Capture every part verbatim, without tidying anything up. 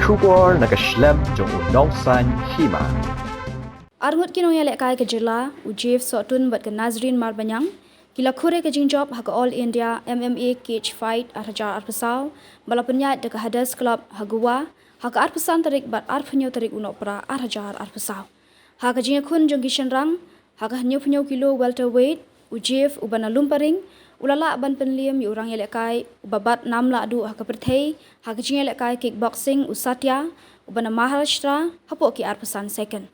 Khubor na ka shlem jong u Nongsaiñ Hima. Arngut ki nongïalehkai ka jylla, u Jeff Sohtun bad ka Nazreen Marbaniang, ki la kure ka jingjop ha ka All India M M A Cage Fight ar hajar arphew saw, ba la pynïaid da ka Hades Club ha Goa, ha ka arphew san tarik bad arphew hynñiew tarik u Nohprah ar hajar arphew saw. Ha ka jingïakhun jong ki shynrang, ha ka hynñiew phew hynñiew kilo welterweight, u Jeff uba na Lumparing, u la lah ban pynliem ïa u rangïalehkai uba bat nam lah duh ha ka pyrthei ha ka jingïalehkai kickboxing, u Satya uba na Maharashtra, hapoh ki arphew san second.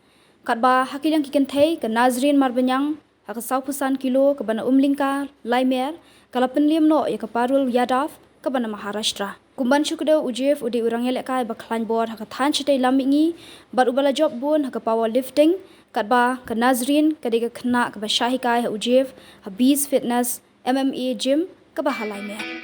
Katba ha ki liang ki kynthei, ka Nazreen Marbaniang ha ka sawphew san kilo kaba na Umlyngka, Laimer, ka la pynliem noh ïa ka Parul Yadav kaba na Maharashtra. Kumban shu kdew, u Jeff u dei u rangïalehkai ba khlaiñ bor ha ka thaiñ shatei lam mihngi bad uba la jop bun ha ka powerlifting, katba ka Nazreen ka dei ka khynnah kaba shah hikai ha u Jeff ha Beast Fitness M M A gym kaba ha Laimer.